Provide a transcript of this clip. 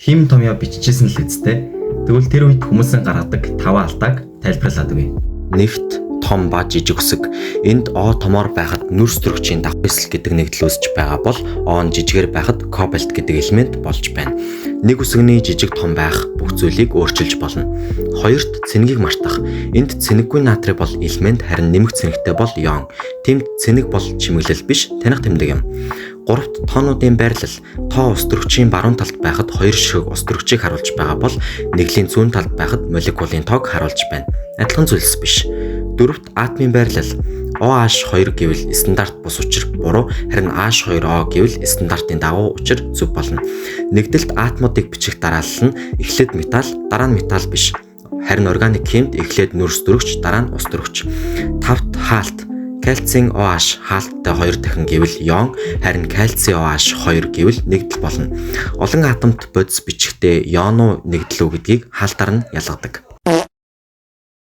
Хим томьёо биччихсэн л үсттэй. Тэгвэл тэр үед хүмүүсийн гаргадаг 5 алдааг тайлбарлаад өгье. Нэгт том ба жижиг үсэг. Энд О томоор байхад нүрс төрөгчийн дагуу эсэл гэдэг нэгдэл үүсэж байгаа бол О нь жижигээр байхад кобальт гэдэг элемент болж байна. Нэг үсэгний жижиг том байх бүх зүйлийг өөрчилж болно. Хоёрт цэнгийг мартах. Энд цэнэггүй натрий бол элемент, харин нэмэх цэнэгтэй бол ион. Тэнд цэнэг бол чимэглэл биш, таних тэмдэг юм. Гуравт тоонуудын байрлал. Тоо ус төрөгчийн баруун талд байхад хоёр ширхэг ус төрөгчийг харуулж байгаа бол нэглийн зүүн талд байхад молекулын тоог харуулж байна. Адилхан зүйлс биш. Дөрөвт атомын байрлал. OH2 гэвэл стандарт бус учир буруу, харин H2O гэвэл стандартын дагуу учир зөв болно. Нэгдэлт атомуудыг бичих дараалал нь эхлээд металл, дараа нь металл биш. Харин органик химид эхлээд нүрс төрөгч, дараа нь ус төрөгч. Тавт хаалт. Кальцийн OH хаалттай 2 дахин гэвэл ион, харин кальци OH 2 гэвэл нэгдэл болно. Олон атомт бодис бичихтэй ион уу нэгдэл үү гэдгийг хаалтаар нь ялгадаг.